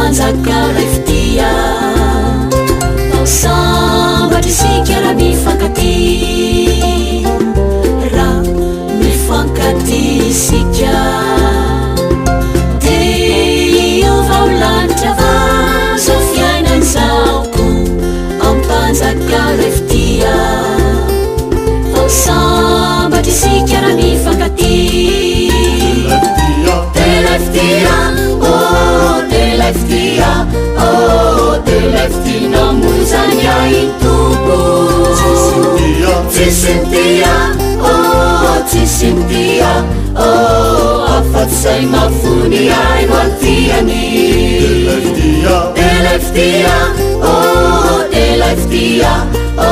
Ampanjakao ilay fitia. Fa ho sambatra isika raha mifankatia. Raha mifankatia isika. Dia hiova ho lanitra va izao fiainana izao koa Ampanjakao ilay fitia. Fa ho sambatra isika raha mifankatia. Dia ilay fitia, oh, dia ilay fitia, oh, dia ilay fitia namonjany ahy ny Tompo. Tsisy mitia, oh, tsisy mitia, oh, afa-tsy izay mahafoy ahy no antiany. Dia ilay fitia, oh, dia ilay fitia, oh,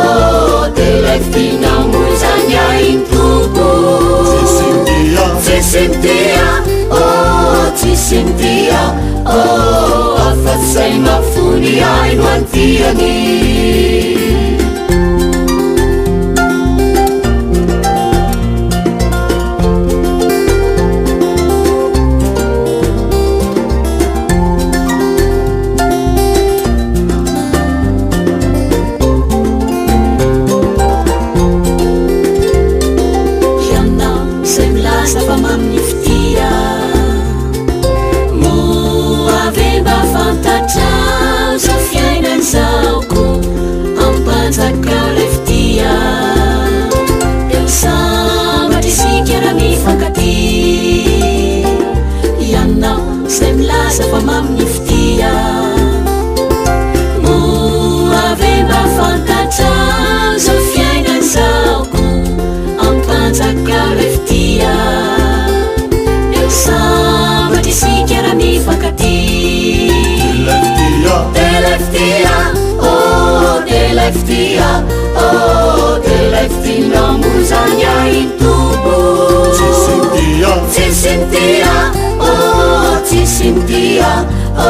dia ilay fitia namonjany ahy ny Tompo. Tsisy mitia, oh, tsisy mitia, oh, afa-tsy izay mahafoy ahy no antiany. Ianao izay milaza fa mamy ny fitia, moa ve mba fantatrao izao fiainana izao koa ampanjakao ilay fitia. Dia ho sambatra isika raha mifankatia. Ianao izay milaza fa mamy ny fitia, moa ve mba fantatrao izao fiainana izao koa ampanjakao ilay fitia. Dia ho sambatra isika raha mifankatia. Dia ilay fitia, oh, dia ilay fitia, oh, dia ilay fitia namonjany ahy ny Tompo. Tsisy mitia, oh, tsisy mitia, oh,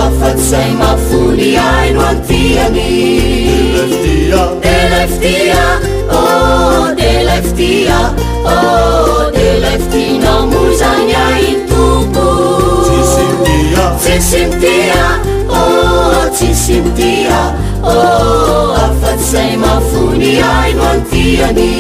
afa-tsy izay mahafoy ahy no antiany. Dia ilay fitia, oh, dia ilay fitia, oh, dia ilay fitia namonjany ahy ny Tompo. Tsisy mitia, oh, tsisy mitia, oh, afa-tsy izay mahafoy ahy no antiany.